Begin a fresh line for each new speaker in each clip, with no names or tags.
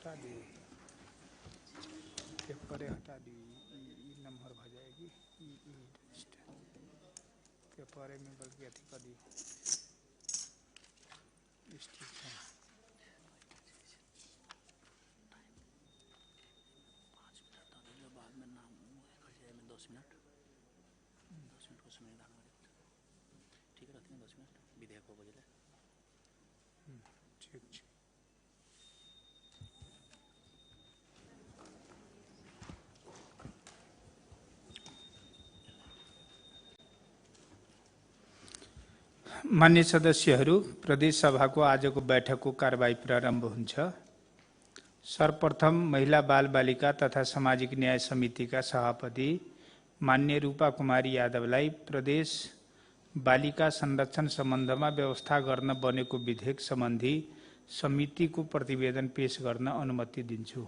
हटा दियौ, एक परे हटा दियौ, ई नम्बर भऽ जाएगी। ई पेपरे में बल्कि अथी कऽ दियौ। ठीक छै।
5 मिनट दऽ दियौ, बादमे नाम जाइमे 10 मिनट, 10 मिनटको समय निर्धारण करियौ। ठीक रहथिन? 10 मिनट विधेयक हो बजले।
ठीक छै। मान्य सदस्यहरू, प्रदेश सभाको आजको बैठकको कारबाही प्रारम्भ हुन्छ। सर्वप्रथम महिला बाल बालिका तथा सामाजिक न्याय समितिका सभापति मान्य रूपा कुमारी यादवलाई प्रदेश बालिका संरक्षण सम्बन्धमा व्यवस्था गर्न बनेको विधेयक सम्बन्धी समितिको प्रतिवेदन पेश गर्न अनुमति दिन्छु।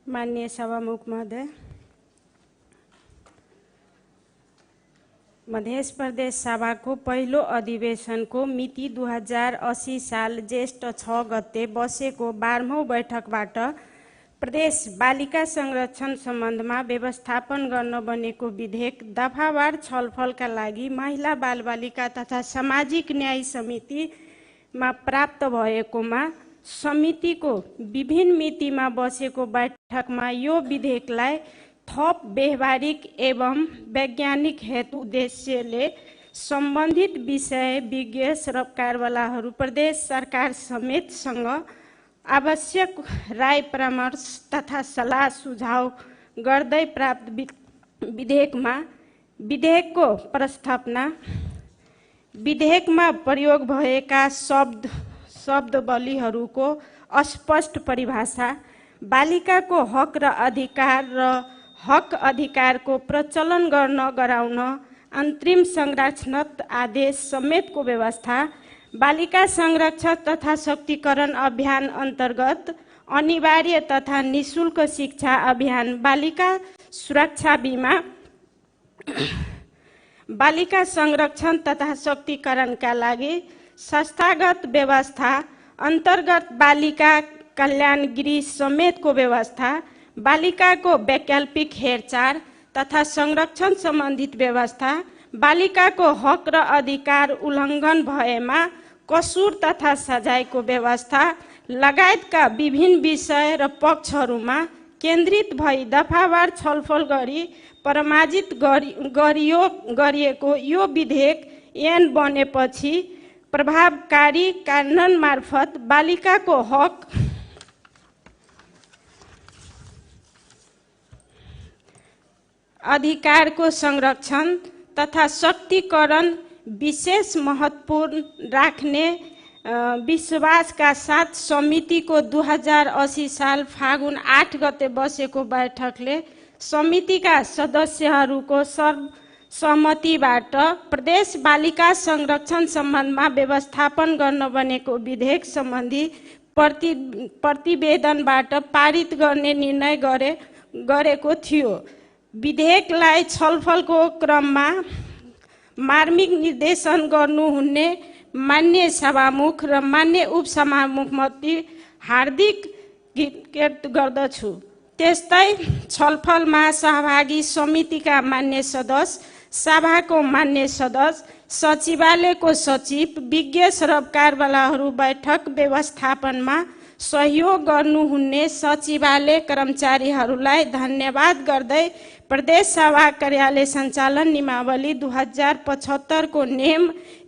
माननीय सभामुख महोदय, मध्य प्रदेश सभाको पहिलो अधिवेशनको मिति 2080 साल ज्येष्ठ 6 गते बसेको 12औं बैठकबाट प्रदेश बालिका संरक्षण सम्बन्धमा व्यवस्थापन गर्न बनेको विधेयक दफावार छलफलका लागि महिला बालबालिका तथा सामाजिक न्याय समितिमा प्राप्त भएकोमा समितिको विभिन्न मितिमा बसेको बैठकमा यो विधेयकलाई थप व्यवहारिक एवं वैज्ञानिक हेतु उद्देश्यले सम्बन्धित विषय विज्ञ सरोकारवालाहरू प्रदेश सरकार समेतसँग आवश्यक राय परामर्श तथा सल्लाह सुझाव गर्दै प्राप्त विधेयकमा विधेयकको प्रस्तावना, विधेयकमा प्रयोग भएका शब्दावलीहरूको अस्पष्ट परिभाषा, बालिकाको हक र अधिकार र हक अधिकारको प्रचलन गर्न गराउन अन्तरिम संरक्षण आदेश समेतको व्यवस्था, बालिका संरक्षण तथा शक्तिकरण अभियान अन्तर्गत अनिवार्य तथा निःशुल्क शिक्षा अभियान, बालिका सुरक्षा बीमा, बालिका संरक्षण तथा शक्तिकरणका लागि संस्थागत व्यवस्था अन्तर्गत बालिका कल्याण गृह समेतको व्यवस्था, बालिकाको वैकल्पिक हेरचाह तथा संरक्षण सम्बन्धित व्यवस्था, बालिकाको हक र अधिकार उल्लङ्घन भएमा कसुर तथा सजायको व्यवस्था लगायतका विभिन्न विषय र पक्षहरूमा केन्द्रित भई दफावार छलफल गरी प्रमाणित गरिएको यो विधेयक ऐन बनेपछि प्रभावकारी कानून मार्फत बालिकाको हक अधिकारको संरक्षण तथा शक्तिकरण विशेष महत्त्वपूर्ण राख्ने विश्वासका साथ समितिको 2080 साल फागुन 8 गते बसेको बैठकले समितिका सदस्यहरूको सर्वसम्मतिबाट प्रदेश बालिका संरक्षण सम्बन्धमा व्यवस्थापन गर्न बनेको विधेयक सम्बन्धी प्रतिवेदनबाट पारित गर्ने निर्णय गरेको थियो। विधेयकलाई छलफलको क्रममा मार्मिक निर्देशन गर्नुहुने मान्य सभामुख र मान्य उपसभामुखप्रति हार्दिक कृतज्ञता गर्दछु। त्यस्तै छलफलमा सहभागी समितिका मान्य सदस्य, सभाको मान्य सदस्य, सचिवालयको सचिव, विज्ञ सरोकारवालाहरू, बैठक व्यवस्थापनमा सहयोग गर्नुहुने सचिवालय कर्मचारीहरूलाई धन्यवाद गर्दै प्रदेश सभा कार्यालय सञ्चालन नियमावली 2075 को नियम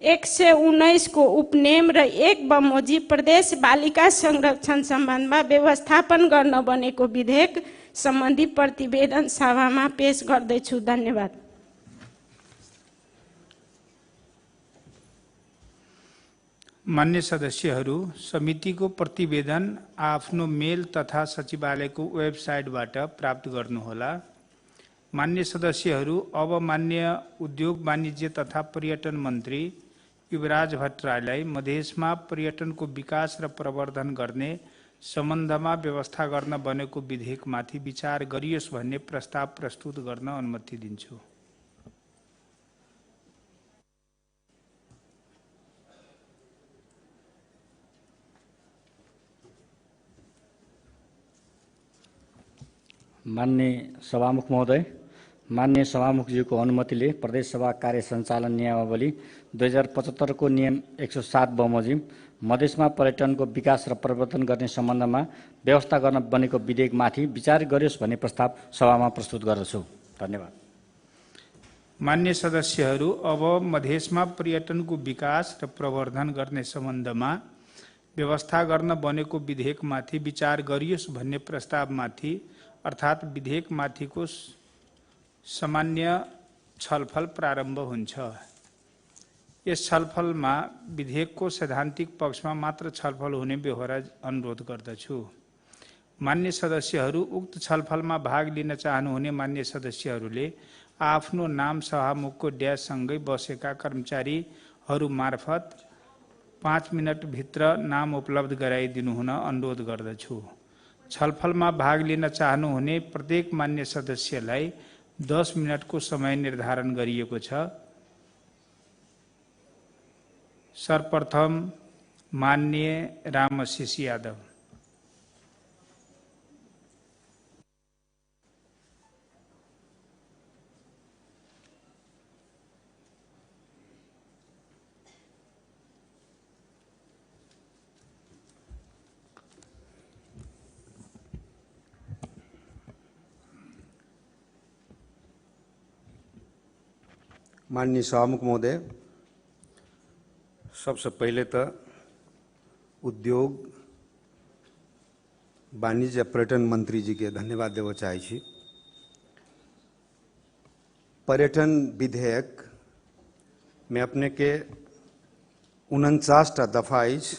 119 को उपनियम र 1 बमोजिम प्रदेश बालिका संरक्षण सम्बन्धमा व्यवस्थापन गर्न बनेको विधेयक सम्बन्धी प्रतिवेदन सभामा पेश गर्दैछु। धन्यवाद।
मान्य सदस्यहरू, समितिको प्रतिवेदन आफ्नो मेल तथा सचिवालयको वेबसाइटबाट प्राप्त गर्नुहोला। मान्य सदस्यहरू, अब मान्य उद्योग वाणिज्य तथा पर्यटन मन्त्री युवराज भट्टराईलाई मधेसमा पर्यटनको विकास र प्रवर्धन गर्ने सम्बन्धमा व्यवस्था गर्न बनेको विधेयकमाथि विचार गरियोस् भन्ने प्रस्ताव प्रस्तुत गर्न अनुमति दिन्छु।
मान्य सभामुख महोदय, मान्य सभामुखज्यूको अनुमतिले प्रदेशसभा कार्य सञ्चालन नियमावली 2075 को नियम 107 बमोजिम मधेसमा पर्यटनको विकास र प्रवर्धन गर्ने सम्बन्धमा व्यवस्था गर्न बनेको विधेयकमाथि विचार गरियोस् भन्ने प्रस्ताव सभामा प्रस्तुत गर्दछु। धन्यवाद।
मान्य सदस्यहरू, अब मधेसमा पर्यटनको विकास र प्रवर्धन गर्ने सम्बन्धमा व्यवस्था गर्न बनेको विधेयकमाथि विचार गरियोस् भन्ने प्रस्तावमाथि अर्थात् विधेयकमाथिको सामान्य छलफल प्रारम्भ हुन्छ। यस छलफलमा विधेयकको सैद्धान्तिक पक्षमा मात्र छलफल हुने बेहोरा अनुरोध गर्दछु। मान्य सदस्यहरू, उक्त छलफलमा भाग लिन चाहनुहुने मान्य सदस्यहरूले आफ्नो नाम सभामुखको ड्याससँगै बसेका कर्मचारीहरू मार्फत 5 मिनटभित्र नाम उपलब्ध गराइदिनु हुन अनुरोध गर्दछु। छलफलमा भाग लिन चाहनुहुने प्रत्येक मान्य सदस्यलाई 10 मिनटको समय निर्धारण गरिएको छ। सर्वप्रथम माननीय रामशिष यादव।
माननीय सभामुख महोदय, सबसे पहले तो उद्योग वाणिज्य पर्यटन मंत्री जी के धन्यवाद देव चाहे छी। पर्यटन विधेयक में अपने के 49 दफा अछि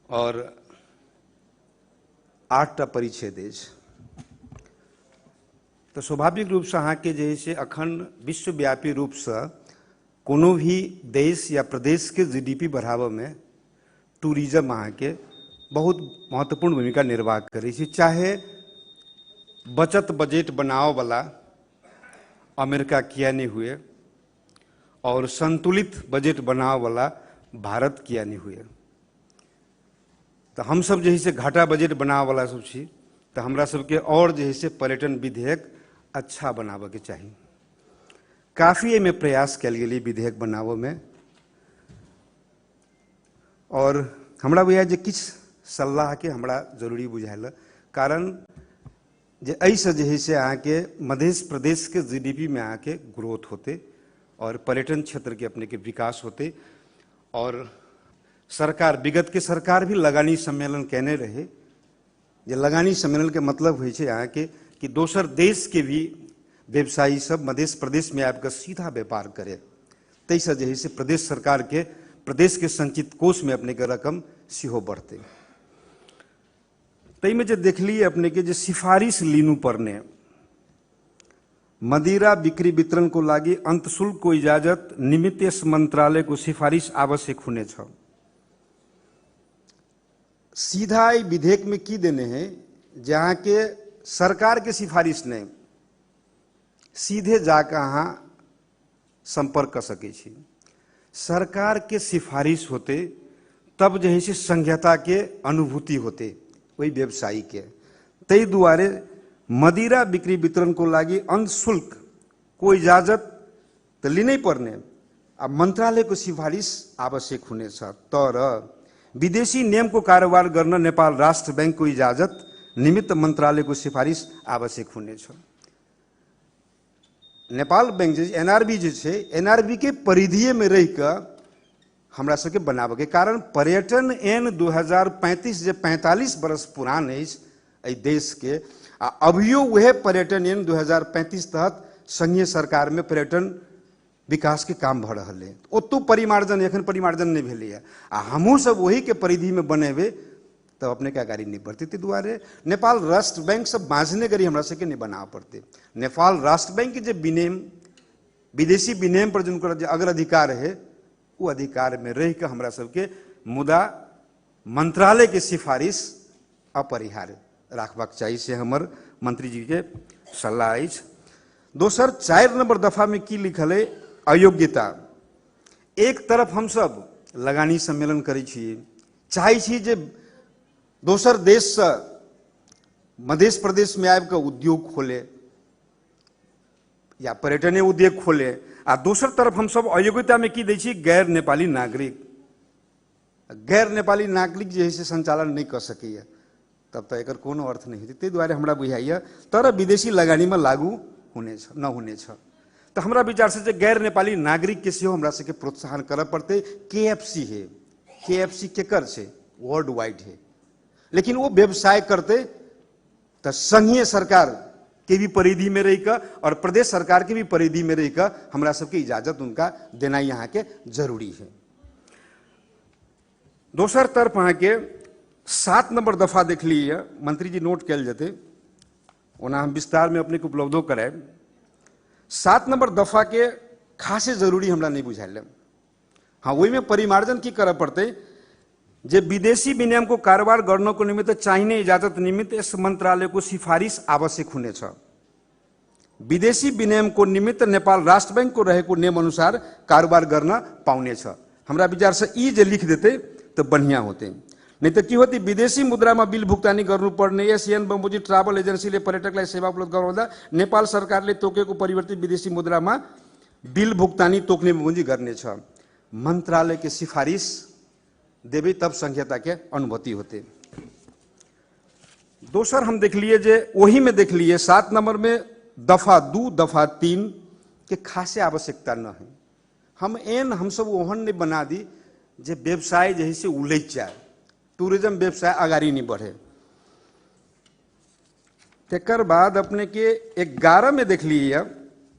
और 8 परिच्छेद अछि। तो स्वाभाविक रूप से अहाँ के जे से अखन विश्वव्यापी रूप से कोनो भी देश या प्रदेश के जीडीपी बढ़ावे में टूरिज्म अहाँ के बहुत महत्वपूर्ण भूमिका निर्वाह करै छै। चाहे बचत बजट बनाव वाला अमेरिका किया नहीं हुए और संतुलित बजट बनाव वाला भारत किया नहीं हुए, तो हम सब जे से घाटा बजट बनाव वाला सब छी, तो हमरा सबके और जे से पर्यटन विधेयक अच्छा बनावे के चाही। काफ़ी एहिमे प्रयास कयल गेलै विधेयक बनाबऽ में और हमरा बुझायल जे किछु सलाहके हमरा जरूरी बुझायल, कारण जे एहिसँ जे है से अहाँके मध्य प्रदेशके जीडीपी में अहाँके ग्रोथ होतै और पर्यटन क्षेत्रके अपनेके विकास होतै। और सरकार, विगत के सरकार भी लगानी सम्मेलन केने रहे, जे लगानी सम्मेलन के मतलब होइ छै अहाँके कि दोसर देश के भी व्यवसायी सब मध्य प्रदेश में आबिकऽ सीधा व्यापार करे, ताहिसँ जे है से प्रदेश सरकार के प्रदेश के संचित कोष में अपने के रकम सेहो बढ़तै। ताहिमे जे देखलियै अपने के जे सिफारिश लिनु पर्ने मदिरा बिक्री वितरण को लागि अंतशुल्क को इजाजत निमित्त यस मंत्रालय को सिफारिश आवश्यक हुनेछ। सीधा विधेयक में की देने हैं जहाँ के सरकार के सिफारिश नहीं, सीधे जाकर अहाँ संपर्क कर सकै छी। सरकार के सिफारिश होते तब जे है से संहिता के अनुभूति होते वही व्यवसायी के। ताहि दुआरे मदिरा बिक्री वितरण को लागि अंतशुल्क को इजाजत तो लिनै पर्ने, आ मंत्रालय को सिफारिश आवश्यक हुनेछ। तर विदेशी नियम को कारोबार गर्न नेपाल राष्ट्र बैंक को इजाजत निमित्त मंत्रालय को सिफारिश आवश्यक हुनेछ। नेपाल बैंक जे एनआरबी जे छै, एनआरबी के परिधिये में रहि कऽ हमरा सबके बनाबऽके, कारण पर्यटन एन 2035 जे 45 वर्ष पुरान अछि एहि देशके, आ अभियो वएह पर्यटन एन 2035 तहत संघीय सरकार में पर्यटन विकास के काम भऽ रहल है। ओतौ परिमार्जन एखन परिमार्जन नहीं भेलैए, आ हमहूँ सब वही के परिधि में बनेबै तब अपने के अगाड़ी नहीं बढ़तै। ताहि दुआरे नेपाल राष्ट्र बैंक सब बाँझने करी हमरा सबके नहीं बनाबऽ पड़तै। नेपाल राष्ट्र बैंक के जे विनियम, विदेशी विनियम पर जिनकर जे अग्राधिकार है ओ अधिकारमे रहि कऽ हमरा सबके मुदा मंत्रालयके सिफारिश अपरिहार्य राखबाक चाही, से हमर मंत्रीजीके सलाह अछि। दोसर 4 नंबर दफामे की लिखल है, अयोग्यता। एक तरफ हमसब लगानी सम्मेलन करै छी, चाहै छी जे दोसर देशसँ मध्य प्रदेशमे आबि कऽ उद्योग खोले या पर्यटने उद्योग खोले, आ दोसर तरफ हमसब अयोग्यतामे की दै छी, गैर नेपाली नागरिक। गैर नेपाली नागरिक जे है से संचालन नहि कऽ सकैए, तब तऽ एकर कोनो अर्थ नहि हेतै। ताहि दुआरे हमरा बुझाइए तर विदेशी लगानीमे लागू हुने छ न हुने छ। तऽ हमरा विचारसँ जे गैर नेपाली नागरिकके सेहो हमरा सबके प्रोत्साहन करऽ पड़तै। KFC है, KFC केकर छै, वर्ल्ड वाइड है, लेकिन ओ व्यवसाय करतै तऽ संघीय सरकार के भी परिधि में रहि कऽ और प्रदेश सरकार के भी परिधि में रहि कऽ हमरा सबके इजाजत उनका देनाइ अहाँके जरूरी है। दोसर तरफ अहाँके 7 नंबर दफा देख लियै, मंत्री जी नोट कयल जेतै, ओना हम विस्तार में अपने के उपलब्धो करायब। 7 नंबर दफा के खासे जरूरी हमरा नहीं बुझायल। हाँ, ओहिमे परिमार्जन की करऽ पड़तै जे विदेशी विनियमको कारोबार गर्नको निमित्त चाहिने इजाजत निमित्त यस मन्त्रालयको सिफारिस आवश्यक हुनेछ। विदेशी विनियमको निमित्त नेपाल राष्ट्र बैंकको रहेको नियम अनुसार कारोबार गर्न पाउनेछ। हमरा विचारसँ ई जे लिख देतै तऽ बढ़िआँ होतै, नहीं तऽ की होतै, विदेशी मुद्रामा बिल भुक्तानी गर्नुपर्ने एसियन बमोजिम ट्राभल एजेन्सीले पर्यटकलाई सेवा उपलब्ध गराउँदा नेपाल सरकारले तोकेको परिवर्तित विदेशी मुद्रामा बिल भुक्तानी तोक्ने बमोजिम गर्नेछ। मन्त्रालयके सिफारिस देबै तब संहिता के अनुमति होते। दोसर हम देखलिए जे ओही में देखलिए 7 नंबर में दफा 2 दफा 3 के खासे आवश्यकता न है। हम एन हमसब ओहन नहीं बना दी जे व्यवसाय जे है से उलझि जाए, टूरिज्म व्यवसाय अगाड़ी नहीं बढ़े। तकर बाद अपने के 11 में देख लिए,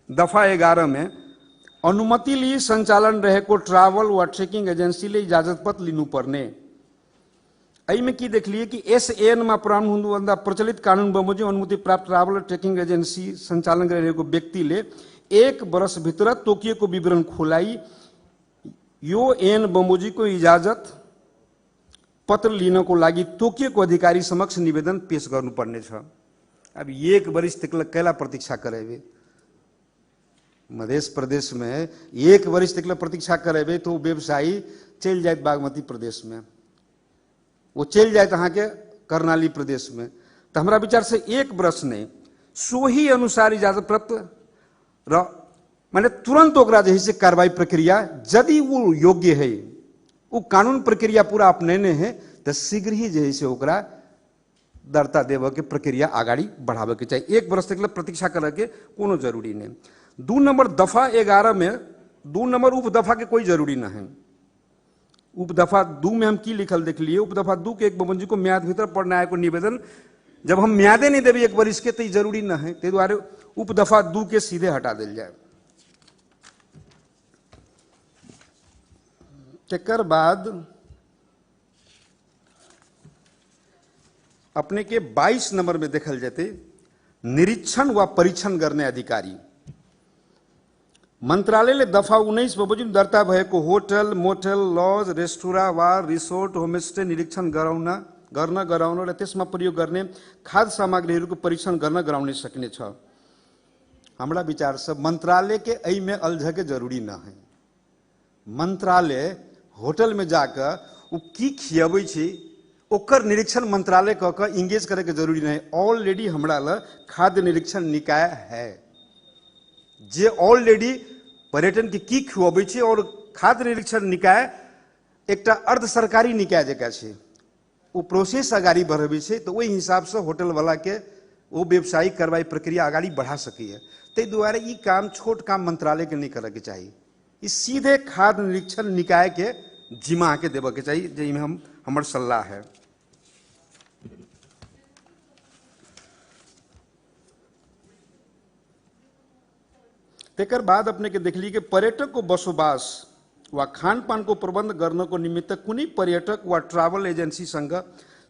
दफा 11 में अनुमति ली संचालन रहेको ट्राभल वा ट्रेकिंग एजेन्सीले इजाजत पत्र लिनुपर्ने। एहिमे की देखलिए कि SN मा प्रारम्भ हुनुभन्दा प्रचलित कानुन बमोजिम अनुमति प्राप्त ट्राभल ट्रेकिंग एजेन्सी सञ्चालन गरिरहेको व्यक्तिले 1 वर्षभित्र तोकिएको विवरण खोलाई यो एन बमोजीको इजाजत पत्र लिनको लागि तोकिएको अधिकारी समक्ष निवेदन पेश गर्नुपर्नेछ। अब 1 वर्ष तक कैला प्रतीक्षा करेबे, मध्य प्रदेश में 1 वर्ष तक प्रतीक्षा करेबे तो व्यवसायी चलि जायत बागमती प्रदेश में, वो चलि जायत अहाँके कर्णाली प्रदेश में। तो हमरा विचार से 1 वर्ष नहीं, सोही अनुसार इजाजत प्राप्त र माने तुरंत ओकरा जे है से कार्रवाई प्रक्रिया यदि वो योग्य है, वो कानून प्रक्रिया पूरा अपनेने है तो शीघ्र ही जे है से ओकरा दर्ता देवे के प्रक्रिया अगाड़ी बढ़ावे के चाहिए। 1 वर्ष तक प्रतीक्षा करे के कोनो जरूरी नहीं। 2 नंबर दफा 11 में 2 नंबर उप दफा के कोई जरूरी नहीं है। उप दफा 2 में हम की लिखल देख लिए, उप दफा 2 के 1 बमोजी को म्याद भीतर पढ़ना है को निवेदन, जब हम म्यादे नहीं देवे 1 वर्ष के तो जरूरी न है, ताहि दुआरे उप दफा 2 के सीधे हटा दिल जाए। तकर बाद अपने के 22 नंबर में देखल जेतै निरीक्षण व परीक्षण गर्ने अधिकारी। मन्त्रालयले दफा 19 बमोजिम दर्ता भएको होटल, मोटेल, लज, रेस्टुराँ वा रिसोर्ट, होमस्टे निरीक्षण गराउन, गर्न गराउन र त्यसमा प्रयोग गर्ने खाद्य सामग्रीहरूको परीक्षण गर्न गराउने सक्नेछ। हमरा विचारसँ मन्त्रालयके एहिमे अल्झके जरूरी न है। मन्त्रालय होटलमे जाकऽ ओ की खियबै छै ओकर निरीक्षण मंत्रालय कऽ कऽ इंगेज करैके जरूरी नहीं। ऑलरेडी हमरा लग खाद्य निरीक्षण निकाय है जे ऑलरेडी पर्यटन के की खुआबै छै, और खाद्य निरीक्षण निकाय एकटा अर्ध सरकारी निकाय जकाँ छै, ओ प्रोसेस अगाड़ी बढ़बै छै, तऽ ओहि हिसाबसँ होटलवला के ओ व्यावसायिक कार्रवाई प्रक्रिया अगाड़ी बढ़ा सकैए। ताहि दुआरे ई काम छोट काम मंत्रालय के नहीं करैके चाही, ई सीधे खाद्य निरीक्षण निकाय के जिम्मा अहाँके देबऽके चाही, जाहिमे हम हमर सलाह है। तकर बाद अपने के देखली कि पर्यटक को बसोबास वा खानपान को प्रबंध गर्नको निमित्त कुनै पर्यटक वा ट्राभल एजेन्सीसँग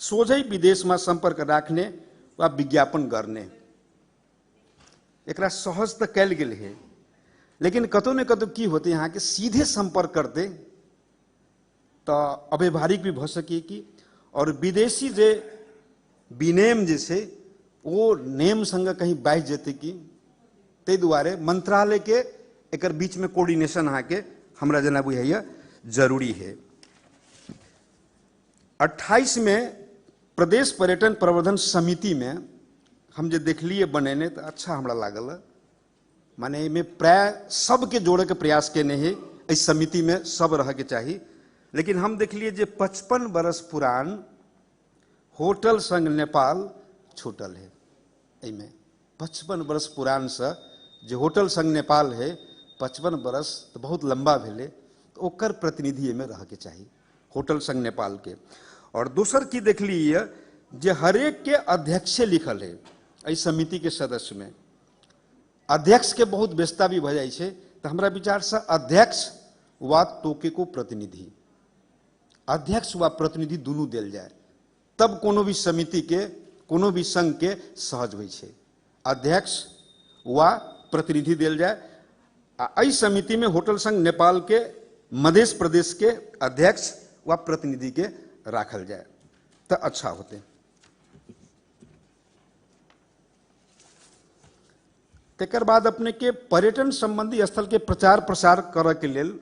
सोझै विदेशमा सम्पर्क राख्ने वा विज्ञापन गर्ने, एकरा सहज तऽ कयल गेल है, लेकिन कतौ ने कतौ की होतै अहाँके सीधे सम्पर्क करतै तऽ अव्यवहारिक भी भऽ सकैए कि। और विदेशी जे विनेम जे छै ओ नेम संगे कहीं बाझि जेतै कि, ताहि दुआरे मंत्रालयके एकर बीचमे कोऑर्डिनेशन अहाँके हमरा जेना बुझाइए जरूरी है। 28 में प्रदेश पर्यटन प्रवर्धन समितिमे हम जे देखलिए बनेने तऽ अच्छा हमरा लागल, माने एहिमे प्राय सबके जोड़ैके प्रयास केने है, एहि समितिमे सब रहऽके चाही। लेकिन हम देखलिए जे 55 बरस पुरान होटल संघ नेपाल छूटल है। एहिमे 55 बरस पुरानसँ जे होटल संघ नेपाल है, 55 बरस तऽ बहुत लम्बा भेलै, तऽ ओकर प्रतिनिधि एहिमे रहऽके चाही होटल संघ नेपालके। और दोसर की देखलिए जे हरेक के अध्यक्षे लिखल है एहि समितिके सदस्यमे, अध्यक्षके बहुत व्यस्तता भी भऽ जाइ छै, तऽ हमरा विचारसँ अध्यक्ष वा तोके को प्रतिनिधि, अध्यक्ष वा प्रतिनिधि दुनू देल जाय, तब कोनो भी समितिके कोनो भी संघके सहज होइ छै। अध्यक्ष वा प्रतिनिधि देल जाय। आ एहि समितिमे होटल संघ नेपालके मध्य प्रदेशके अध्यक्ष वा प्रतिनिधिके राखल जाय तऽ अच्छा होतै। तकर बाद अपने के पर्यटन संबंधी स्थल के प्रचार प्रसार करऽ के लेल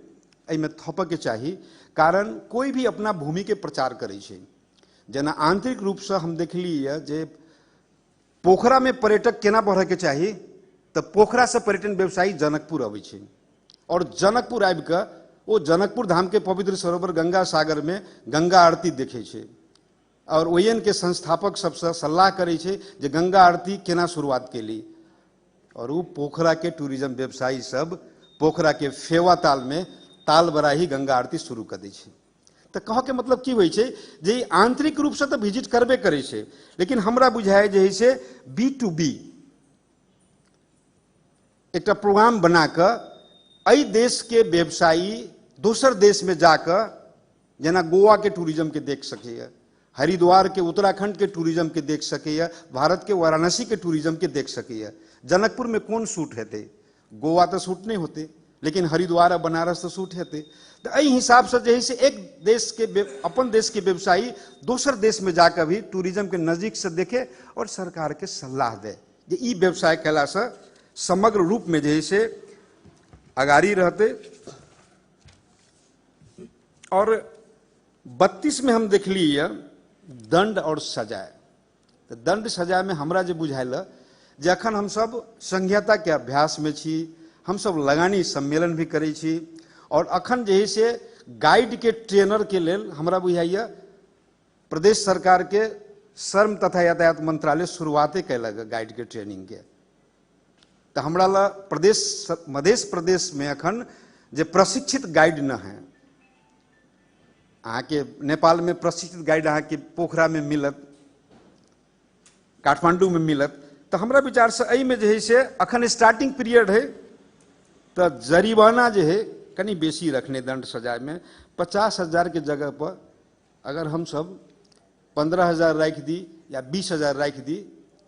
एहिमे थपऽके चाही, कारण कोई भी अपना भूमि के प्रचार करै छै। जेना आंतरिक रूपसँ हम देखलियै जे पोखरामे पर्यटक केना बढ़ऽके चाही, तऽ पोखरासँ पर्यटन व्यवसायी जनकपुर अबै छै और जनकपुर आबिकऽ ओ जनकपुर धामके पवित्र सरोवर गंगा सागरमे गंगा आरती देखै छै और ओएन के संस्थापक सबसँ सलाह करै छै जे गंगा आरती केना शुरुआत केली। और ओ पोखरा के टूरिज्म व्यवसायी सब पोखरा के फेवा ताल में ताल बराही गंगा आरती शुरू कर दै छै। तऽ कहऽके मतलब की होइ छै जे आंतरिक रूपसँ तऽ विजिट करबे करै छै, लेकिन हमरा बुझाइ जे हइ से B2B एकटा प्रोग्राम बना कऽ एहि देशके व्यवसायी दोसर देशमे जाकऽ जेना गोवा के टूरिज्म के देख सकैए, हरिद्वार के उत्तराखंड के टूरिज्म के देख सकैए, भारत के वाराणसी के टूरिज्म के देख सकैए। जनकपुर में कोन सूट हेतै? गोवा तऽ सूट नहि होतै, लेकिन हरिद्वार आ बनारस तऽ सूट हेतै। तऽ एहि हिसाबसँ जे है से एक देश के अपन देश के व्यवसायी दोसर देश में जाकर भी टूरिज्म के नज़दीक से देखे और सरकार के सलाह दे जे ई व्यवसाय कयलासँ समग्र रूप में जे है से अगाड़ी रहते। और 32 में हम देखलिए दंड और सजाय। तऽ दंड सजाय में हमरा जे बुझायल जे अखन हमसब संहिता के अभ्यास में छी, हमसब लगानी सम्मेलन भी करै छी और अखन जे है से गाइड के ट्रेनर के लेल हमरा बुझाइए प्रदेश सरकार के श्रम तथा यातायात मंत्रालय शुरुआते कयलक गाइड के ट्रेनिंग के। तऽ हमरा ला प्रदेश मध्य प्रदेश में अखन जे प्रशिक्षित गाइड न है, अहाँके नेपाल में प्रशिक्षित गाइड अहाँके पोखरा में मिलत, काठमांडू में मिलत। तऽ हमरा विचारसँ एहिमे जे है से अखन स्टार्टिंग पीरियड है, तऽ जरिमाना जे है कनि बेसी रखने दंड सजाय में 50,000 के जगह पर अगर हमसब 15,000 राखि दी या 20,000 राखि दी,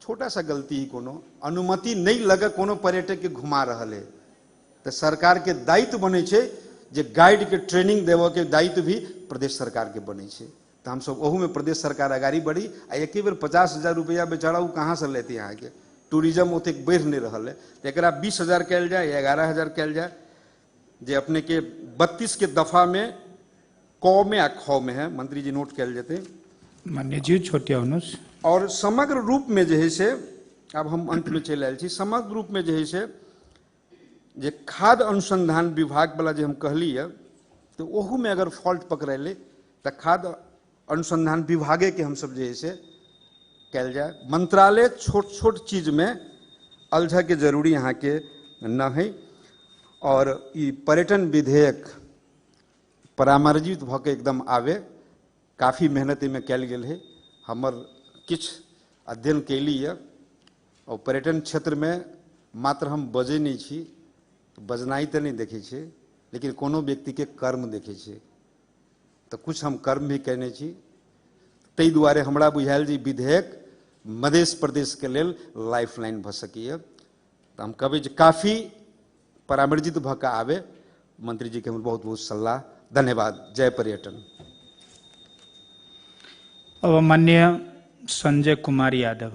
छोटा सा गलती ही कोनो अनुमति नहीं लगे कोनो पर्यटक के घुमा रहल है, तऽ सरकार के दायित्व बनै छै जे गाइड के ट्रेनिंग देबऽ के दायित्व भी प्रदेश सरकार के बनै छै। तऽ हमसब ओहूमे प्रदेश सरकार अगाड़ी बढ़ी। आ एके बेर 50,000 रुपया बेचारा ओ कहाँसँ लेतै? अहाँके टूरिज्म ओतेक बढ़ि नहि रहल है, तऽ एकरा 20,000 कयल जाय या 11,000 कयल जाय। जे अपने के 32 के दफा में क में आ ख में है, मंत्री जी नोट कयल जेतै।
मान्यज्यू छोटियाउनुहोस्।
और समग्र रूप में जे है से आब हम अंत में चलि आयल छी। समग्र रूप में जे है से जे खाद्य अनुसंधान विभाग वाला जे हम कहलियै तऽ ओहूमे अगर फॉल्ट पकड़ेलै तऽ खाद्य अनुसंधान विभागे के हमसब जे है से कयल जाय। मंत्रालय छोट छोट चीजमे अलझऽके जरूरी अहाँके न है। और ई पर्यटन विधेयक परामर्जित भऽ के एकदम आवे, काफ़ी मेहनत एहिमे कयल गेल है। हमर किछु अध्ययन कैली यऽ और पर्यटन क्षेत्रमे मात्र हम बजै नहि छी, बजनाइ तऽ नहि देखै छियै, लेकिन कोनो व्यक्तिके कर्म देखै छियै, तऽ कुछ हम कर्म भी कयने छी। ताहि दुआरे हमरा बुझायल जे विधेयक मध्य प्रदेशके लेल लाइफ लाइन भऽ सकैए। तऽ हम कहबै जे काफ़ी परामर्जित भऽ कऽ आबे। मंत्री जी के हमर बहुत बहुत सलाह। धन्यवाद। जय पर्यटन।
अब माननीय संजय कुमार यादव।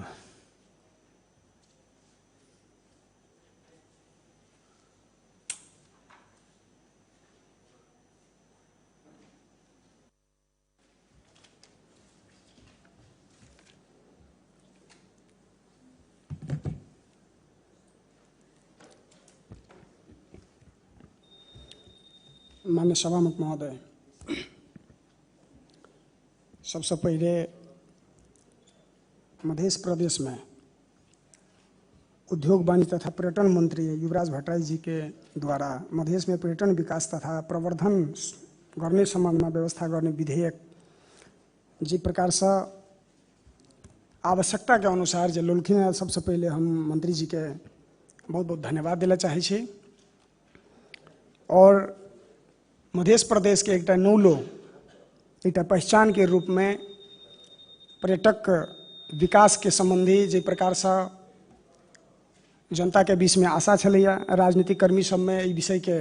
माननीय सभामुख महोदय, सबसे पहले मध्य प्रदेश में उद्योग वाणिज्य तथा पर्यटन मंत्री युवराज भट्टराई जी के द्वारा मधेश में पर्यटन विकास तथा प्रवर्धन गर्ने सम्बन्धमा व्यवस्था गर्ने विधेयक जे प्रकार से आवश्यकता के अनुसार जे लेलखिन हैं, सबसे पहले हम मंत्री जी के बहुत बहुत धन्यवाद देला चाहै छी। और मध्य प्रदेश के एकटा नौलो एकटा पहचान के रूप में पर्यटक विकास के संबंधी जे प्रकार से जनता के बीच में आशा छलैया, राजनीतिक कर्मी सब में ई विषय के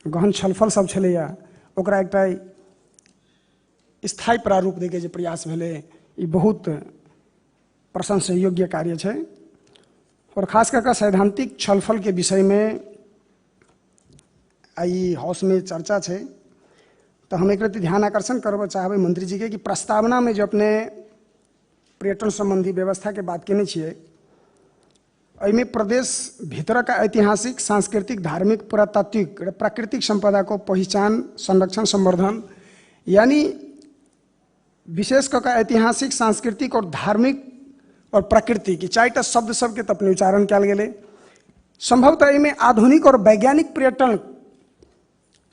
गहन छलफल सब छलैया, ओकरा एकटा स्थायी प्रारूप दैके जे प्रयास भेलै ई बहुत प्रशंसा योग्य कार्य छै। और खास कऽ सैद्धांतिक छलफल के विषय में आई हाउस में चर्चा छै, तो हम एक रति ध्यान आकर्षण करबऽ चाहबै मंत्री जी के कि प्रस्तावना में जो अपने पर्यटन संबंधी व्यवस्था के बात केने छियै, एहिमे प्रदेश भीतर का ऐतिहासिक, सांस्कृतिक, धार्मिक, पुरातात्विक र प्राकृतिक संपदा को पहिचान, संरक्षण, संवर्धन, यानी विशेष कऽ ऐतिहासिक, सांस्कृतिक और धार्मिक और प्राकृतिक ई चारिटा शब्द सबके तऽ अपने उच्चारण कयल गेलै। संभवतः एहिमे आधुनिक और वैज्ञानिक पर्यटन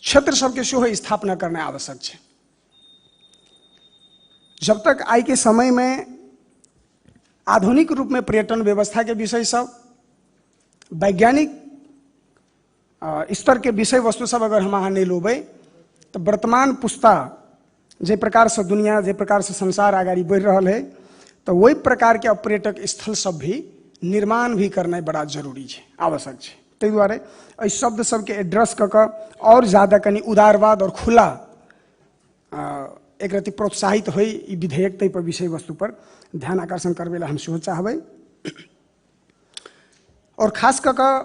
क्षेत्र सबके सेहो स्थापना करना आवश्यक छै। जब तक आइ के समय में आधुनिक रूप में पर्यटन व्यवस्था के विषय सब, वैज्ञानिक स्तर के विषय वस्तु सब अगर हम अहाँ नहीं लेबै तो वर्तमान पुस्ता जे प्रकार से दुनिया, जे प्रकार से संसार अगाडि बढ़ि रहल है, तो वही प्रकार के अब पर्यटक स्थल सब भी निर्माण भी करना बड़ा जरूरी है, आवश्यक है। ताहि दुआरे एहि शब्द सबके एड्रेस कऽ कऽ और ज़्यादा कनि उदारवाद और खुला एक रति प्रोत्साहित होइ ई विधेयक, ताहि पर विषय वस्तु पर ध्यान आकर्षण करबै ला हम सेहो चाहबै। और खास कऽ कऽ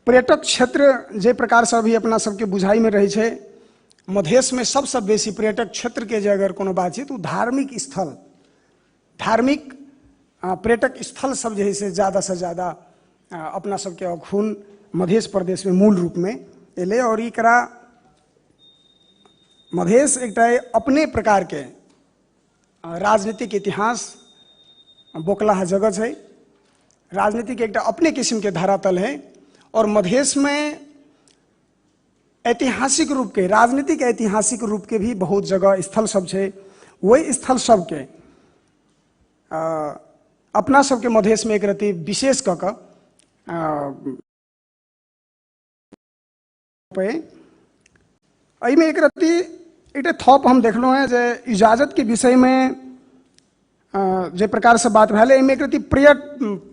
पर्यटक क्षेत्र जे प्रकार से अभी अपना सबके बुझाई में रहै छै, मधेश में सबसँ बेसी पर्यटक क्षेत्र के जे अगर कोनो बात छै तो धार्मिक स्थल, धार्मिक पर्यटक स्थल सब जे है से ज़्यादा से ज़्यादा अपना सबके अखुन मधेश प्रदेश में मूल रूप में एलै। और एकरा मधेश एकटा अपने प्रकार के राजनीतिक इतिहास बोकलाहा जगह छै, राजनीतिक एकटा अपने किस्म के धरातल है। और मधेश में ऐतिहासिक रूप के, राजनीतिक ऐतिहासिक रूप के भी बहुत जगह स्थल सब छै। वही स्थल सबके अपना सबके मधेश में एक रति विशेष कऽ कऽ एहिमे एक रति एकटा थप हम देखलहुँ हेँ जे इजाजत के विषय में जे प्रकार से बात भेलै, एहिमे एक रति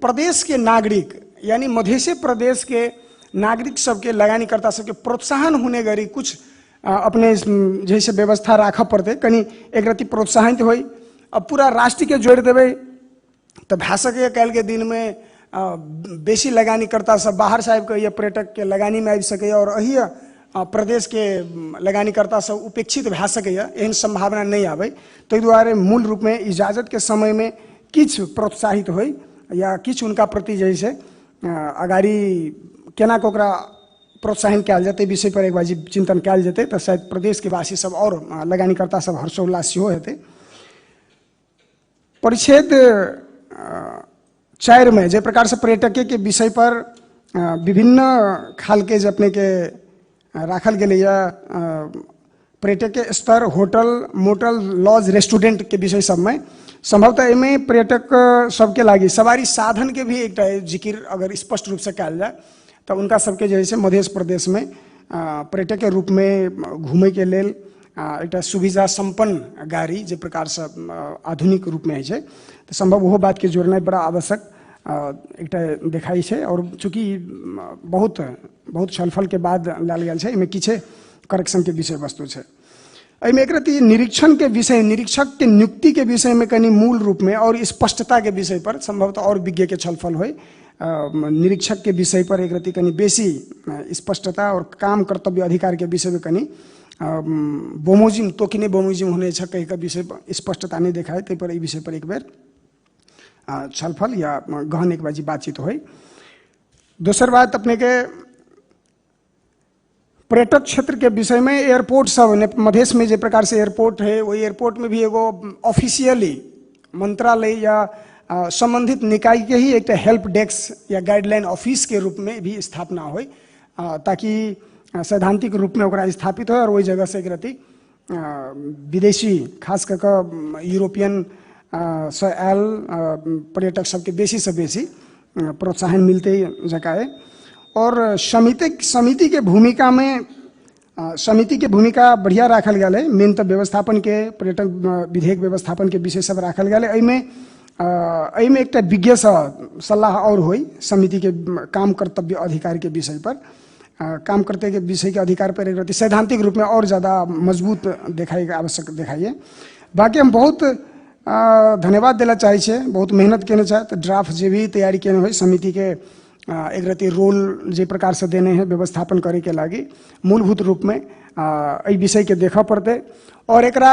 प्रदेश के नागरिक यानी मधेशे प्रदेश के नागरिक सबके, लगानीकर्ता सबके प्रोत्साहन होने गरी कुछ अपने जैसे व्यवस्था राखऽ पड़तै, कनि एक रति प्रोत्साहित होइ। अब पूरा राष्ट्र के जोड़ि देबै तऽ भए सकैए काल्हिके दिनमे बेसी लगानीकर्ता सब बाहर से आबि कऽ या पर्यटक के लगानीमे आबि सकैए और एहि प्रदेश के लगानीकर्ता सब उपेक्षित भए सकैए, एहन संभावना नहि आबै। ताहि दुआरे मूल रूपमे इजाजत के समयमे किछु प्रोत्साहित होइ या किछु हुनका प्रति जे से अगाडि केना कऽ ओकरा प्रोत्साहन कयल जेतै विषय पर एक बार चिंतन कयल जेतै तऽ शायद प्रदेश के वासी सब और लगानीकर्ता सब हर्षोल्लास सेहो हेतै। परिच्छेद 4 में जे प्रकार से पर्यटक के विषय पर विभिन्न खाल के जे अपने के राखल गेलैया, पर्यटक के स्तर, होटल, मोटल, लॉज, रेस्टोरेंट के विषय सब में संभवतः एहिमे पर्यटक सबके लागि सवारी साधन के भी एकटा जिक्र अगर स्पष्ट रूप से कयल जाय तऽ उनका सबके जे है से मध्य प्रदेश में पर्यटक के रूप में घूमे के लेल एकटा सुविधा संपन्न गाड़ी जे प्रकार से आधुनिक रूप में होइ छै, तऽ संभव ओहो बात के जोड़नाइ बड़ा आवश्यक एकटा देखाइ छै। और चूँकि बहुत बहुत छलफल के बाद लायल गेल छै, एहिमे किछु करेक्शन के विषय वस्तु छै। एहिमे एक रति निरीक्षण के विषय, निरीक्षक के नियुक्ति के विषय में कनि मूल रूप में और स्पष्टता के विषय पर संभवतः और विज्ञ के छलफल होय। निरीक्षक के विषय पर एक रति कनि बेसी स्पष्टता और काम कर्तव्य अधिकार के विषय में कनि बमोजिम तोकिने बमोजिम होने छ कहि के विषय पर स्पष्टता नहीं देखाए, ताहि पर एहि विषय पर एक बेर छलफल या गहन एक बाजी बातचीत होय। दोसर बात अपने के पर्यटक क्षेत्र के विषय में एयरपोर्ट सब मधेश में जे प्रकार से एयरपोर्ट है वही एयरपोर्ट में भी एगो ऑफिशियली मंत्रालय या संबंधित निकाय के ही एक हेल्प डेस्क या गाइडलाइन ऑफिस के रूप में भी स्थापना हो, ताकि सैद्धांतिक रूप में ओकरा स्थापित हो और वही जगह से एक रति विदेशी खास कर के यूरोपियन से आयल पर्यटक सबके बेसी से बेसी प्रोत्साहन मिलते जकाए। और समिति के भूमिका में समिति के भूमिका बढ़िया राखल गेल है। मेन तो व्यवस्थापन के पर्यटक विधेयक व्यवस्थापन के विषय सब राखल गेल है। एहिमे एकटा विज्ञ सलाह और होई समिति के काम कर्तव्य अधिकार के विषय पर, काम कर्तव्य के विषय के अधिकार पर एक सैद्धांतिक रूप में और ज़्यादा मजबूत देखाई आवश्यक देखाइए। बाकी हम बहुत धन्यवाद देला चाहै छियै, बहुत मेहनत केने छथि, ड्राफ्ट जे भी तैयारी केने होइ समिति के एक रति रोल जे प्रकार से देने हैं व्यवस्थापन करे के लागी मूलभूत रूप में एहि विषय के देखऽ पड़तै। और एकरा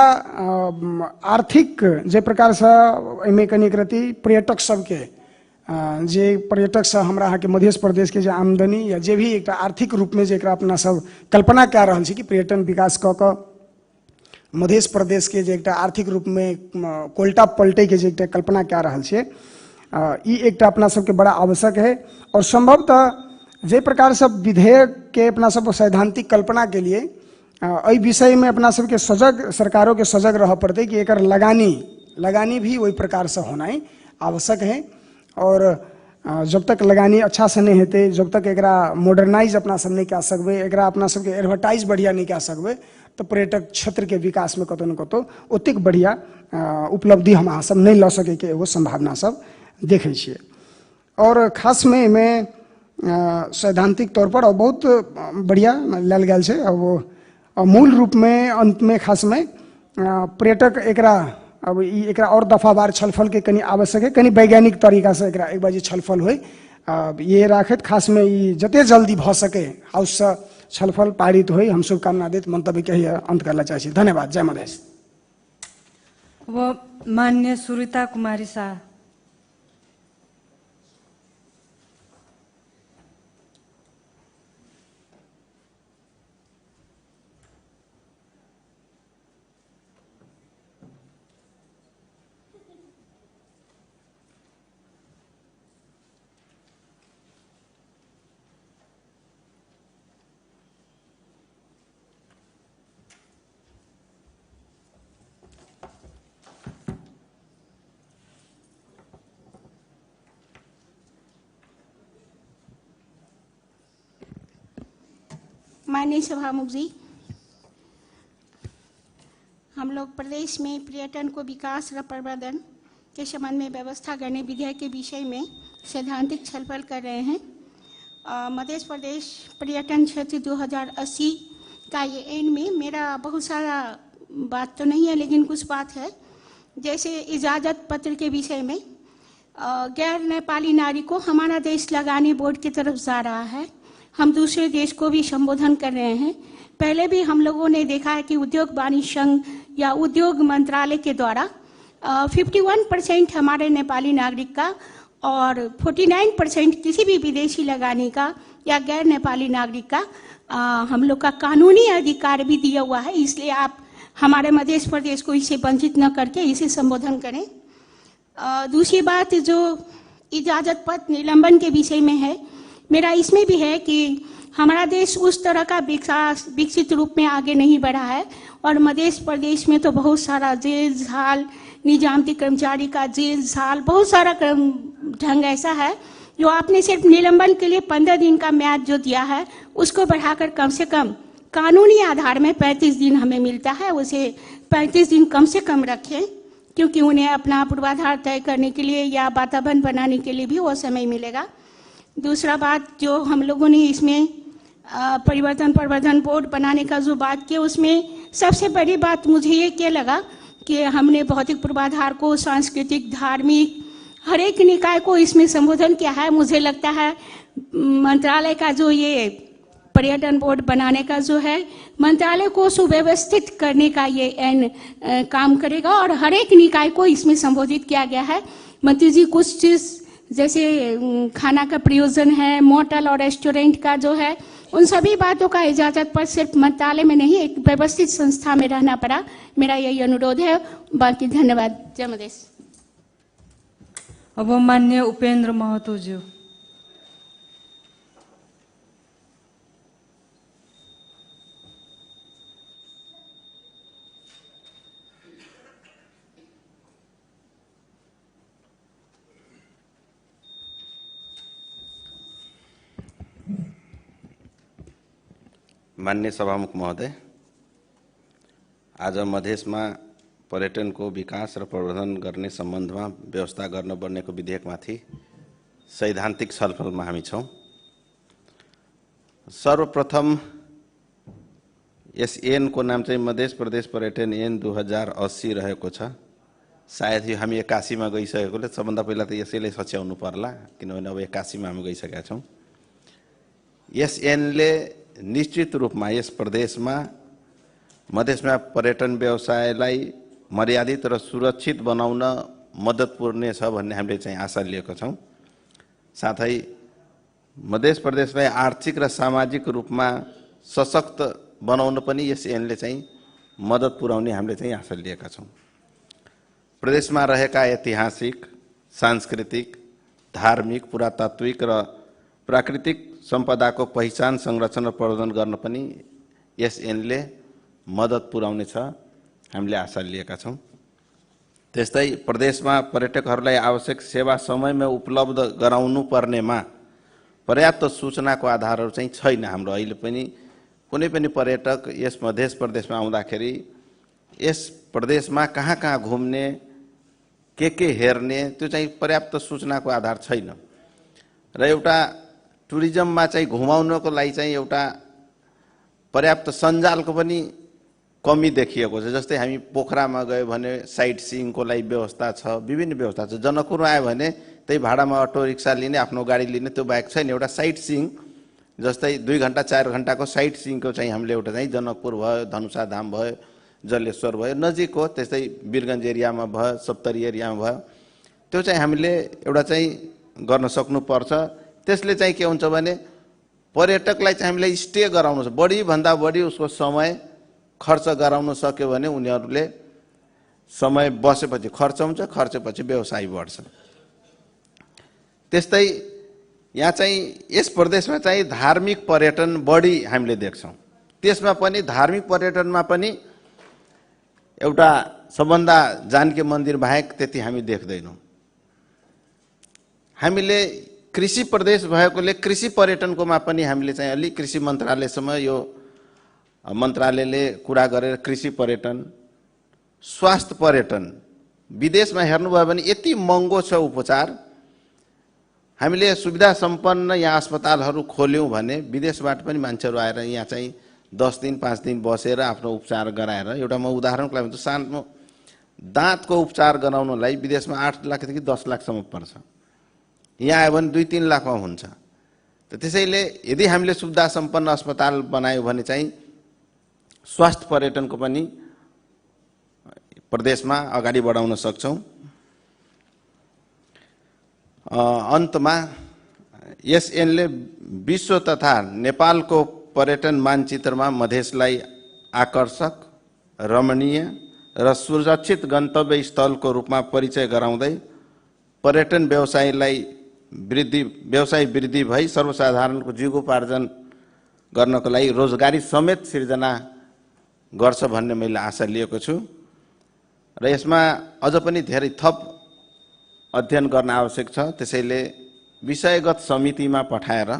आर्थिक जे प्रकार से एहिमे कनि एक रति पर्यटक सबके जे पर्यटक से हमरा अहाँके मध्य प्रदेश के जे आमदनी या जे भी एकटा आर्थिक रूप में जे एकरा अपना सब कल्पना कए रहल छी कि पर्यटन विकास कऽ कऽ मध्य प्रदेश के जे एकटा आर्थिक रूप में कोल्टा पलटै के जे एकटा कल्पना कए रहल छियै, ई एकटा अपना सबके बड़ा आवश्यक है। और संभवतः जे प्रकार सब विधेयक के अपना सब सैद्धांतिक कल्पना के लिए एहि विषय में अपना सबके सजग सरकारों के सजग रह पड़तै कि एकर लगानी भी वही प्रकार से होनाइ आवश्यक है। और जब तक लगानी अच्छा से नहीं हेतै, जब तक एकरा मॉडर्नाइज अपना सब नहीं कए सकबै, एकरा अपना सबके एडवर्टाइज बढ़िया नहीं कए सकबै, तो पर्यटक क्षेत्र के विकास में कतौ न कतौ ओतेक बढ़िया उपलब्धि हम अहाँ सब नहीं लऽ सकैके एगो संभावना सब देखै छियै। और खास में एहिमे सैद्धांतिक तौर पर और बहुत बढ़िया लेल गेल छै। और मूल रूप में अंत में खास में पर्यटक एकरा अब ई एकरा और दफावार छलफल के कनि आवश्यक है, कनि वैज्ञानिक तरीका से एकरा एक बार छलफल होय ये राखैत खास में ई जते जल्दी भऽ सके हाउस से छलफल पारित होय, हम शुभकामना दैत मंतव्य के अंत करला चाहै छी। धन्यवाद। जय मधेश।
वो मान्य सुरीता कुमारी शाह।
माननीय सभामुख जी, हम लोग प्रदेश में पर्यटन को विकास और प्रवर्धन के संबंध में व्यवस्था करने विधेयक के विषय में सैद्धांतिक छलफल कर रहे हैं। मध्य प्रदेश पर्यटन क्षेत्र 2080 का ये एंड में मेरा बहुत सारा बात तो नहीं है, लेकिन कुछ बात है। जैसे इजाज़त पत्र के विषय में गैर नेपाली नागरिक को हमारा देश लगाने बोर्ड की तरफ जा रहा है। हम दूसरे देश को भी संबोधन कर रहे हैं। पहले भी हम लोगों ने देखा है कि उद्योग वाणिज्य संघ या उद्योग मंत्रालय के द्वारा 51% हमारे नेपाली नागरिक का और 49% किसी भी विदेशी लगाने का या गैर नेपाली नागरिक का हम लोग का कानूनी अधिकार भी दिया हुआ है। इसलिए आप हमारे मध्य प्रदेश को इसे वंचित न करके इसे संबोधन करें। दूसरी बात जो इजाज़त पत्र निलंबन के विषय में है, मेरा इसमें भी है कि हमारा देश उस तरह का विकास विकसित रूप में आगे नहीं बढ़ा है और मध्य प्रदेश में तो बहुत सारा जेल झाल, निजामती कर्मचारी का जेल झाल, बहुत सारा ढंग ऐसा है जो आपने सिर्फ निलंबन के लिए 15 दिन का म्याद जो दिया है उसको बढ़ाकर कम से कम कानूनी आधार में 35 दिन हमें मिलता है, उसे 35 दिन कम से कम रखें, क्योंकि उन्हें अपना पूर्वाधार तय करने के लिए या वातावरण बनाने के लिए भी वो समय मिलेगा। दूसरा बात जो हम लोगों ने इसमें परिवर्तन प्रवर्धन बोर्ड बनाने का जो बात किया, उसमें सबसे बड़ी बात मुझे ये क्या लगा कि हमने भौतिक पूर्वाधार को, सांस्कृतिक, धार्मिक, हर एक निकाय को इसमें संबोधन किया है। मुझे लगता है मंत्रालय का जो ये पर्यटन बोर्ड बनाने का जो है, मंत्रालय को सुव्यवस्थित करने का ये एन काम करेगा और हर एक निकाय को इसमें संबोधित किया गया है। मंत्री जी, कुछ चीज़ जैसे खाना का प्रयोजन है, मोटल और रेस्टोरेंट का जो है, उन सभी बातों का इजाज़त पर सिर्फ मंत्रालय में नहीं, एक व्यवस्थित संस्था में रहना पड़ा। मेरा यही अनुरोध है। बाकी धन्यवाद। जय मधेश।
अब मान्य उपेन्द्र महतोज्यू।
मान्य सभामुख महोदय, आज मधेसमा पर्यटनको विकास र प्रवर्धन गर्ने सम्बन्धमा व्यवस्था गर्न बनेको विधेयकमाथि सैद्धान्तिक छलफलमा हामी छौँ। सर्वप्रथम यस ऐनको नाम चाहिँ मधेस प्रदेश पर्यटन ऐन 2080 रहेको छ। सायद यो हामी 81मा गइसकेकोले सबभन्दा पहिला त यसैलाई सच्याउनु पर्ला, किनभने अब 81मा हामी गइसकेका छौँ। यस ऐनले निश्चित रूपमा यस प्रदेशमा मधेसमा पर्यटन व्यवसायलाई मर्यादित र सुरक्षित बनाउन मद्दत पुग्नेछ भन्ने हामीले चाहिँ आशा लिएको छौँ। साथै मधेस प्रदेशलाई आर्थिक र सामाजिक रूपमा सशक्त बनाउन पनि यस ऐनले चाहिँ मद्दत पुर्याउने हामीले चाहिँ आशा लिएका छौँ। प्रदेशमा रहेका ऐतिहासिक, सांस्कृतिक, धार्मिक, पुरातात्विक र प्राकृतिक सम्पदाको पहिचान, संरक्षण र प्रवर्धन गर्न पनि यस ऐनले मद्दत पुर्याउनेछ हामीले आशा लिएका छौँ। त्यस्तै प्रदेशमा पर्यटकहरूलाई आवश्यक सेवा समयमा उपलब्ध गराउनु पर्नेमा पर्याप्त सूचनाको आधारहरू चाहिँ छैन। हाम्रो अहिले पनि कुनै पनि पर्यटक यस मधेस प्रदेशमा आउँदाखेरि यस प्रदेशमा कहाँ कहाँ घुम्ने, के हेर्ने त्यो चाहिँ पर्याप्त सूचनाको आधार छैन। र एउटा टुरिज्ममा चाहिँ घुमाउनको लागि चाहिँ एउटा पर्याप्त सञ्जालको पनि कमी देखिएको छ। जस्तै हामी पोखरामा गयो भने साइट सिइङको लागि व्यवस्था छ, विभिन्न व्यवस्था छ। जनकपुरमा आयो भने त्यही भाडामा अटो रिक्सा लिने, आफ्नो गाडी लिने त्यो बाहेक छैन। एउटा साइट सिइङ जस्तै 2 घन्टा 4 घन्टाको साइट सिइङको चाहिँ हामीले एउटा चाहिँ जनकपुर भयो, धनुषा धाम भयो, जलेश्वर भयो, नजिक हो। त्यस्तै वीरगञ्ज एरियामा भयो, सप्तरी एरियामा भयो, त्यो चाहिँ हामीले एउटा चाहिँ गर्न सक्नुपर्छ। त्यसले चाहिँ के हुन्छ भने पर्यटकलाई चाहिँ हामीले स्टे गराउनु, बढीभन्दा बढी उसको समय खर्च गराउन सक्यो भने उनीहरूले समय बसेपछि खर्च हुन्छ, खर्चेपछि व्यवसाय बढ्छ। त्यस्तै यहाँ चाहिँ यस प्रदेशमा चाहिँ धार्मिक पर्यटन बढी हामीले देख्छौँ। त्यसमा पनि धार्मिक पर्यटनमा पनि एउटा सबभन्दा जानकी मन्दिर बाहेक त्यति हामी देख्दैनौँ। हामीले कृषि प्रदेश भएकोले कृषि पर्यटनकोमा पनि हामीले चाहिँ अलिक कृषि मन्त्रालयसम्म यो मन्त्रालयले कुरा गरेर कृषि पर्यटन, स्वास्थ्य पर्यटन, विदेशमा हेर्नुभयो भने यति महँगो छ उपचार, हामीले सुविधा सम्पन्न यहाँ अस्पतालहरू खोल्यौँ भने विदेशबाट पनि मान्छेहरू आएर यहाँ चाहिँ 10 दिन 5 दिन बसेर आफ्नो उपचार गराएर, एउटा म उदाहरणको लागि भन्छु, सानो दाँतको उपचार गराउनलाई विदेशमा 8 लाखदेखि 10 लाखसम्म पर्छ, यहाँ आयो भने 2-3 लाखमा हुन्छ। त त्यसैले यदि हामीले सुविधा सम्पन्न अस्पताल बनायो भने चाहिँ स्वास्थ्य पर्यटनको पनि प्रदेशमा अगाडि बढाउन सक्छौँ। अन्तमा यस ऐनले विश्व तथा नेपालको पर्यटन मानचित्रमा मधेसलाई आकर्षक, रमणीय र सुरक्षित गन्तव्य स्थलको रूपमा परिचय गराउँदै पर्यटन व्यवसायलाई व्यवसाय वृद्धि भई सर्वसाधारणको जीविकोपार्जन गर्नको लागि रोजगारी समेत सिर्जना गर्छ भन्ने मैले आशा लिएको छु। र यसमा अझ पनि धेरै थप अध्ययन गर्न आवश्यक छ। त्यसैले विषयगत समितिमा पठाएर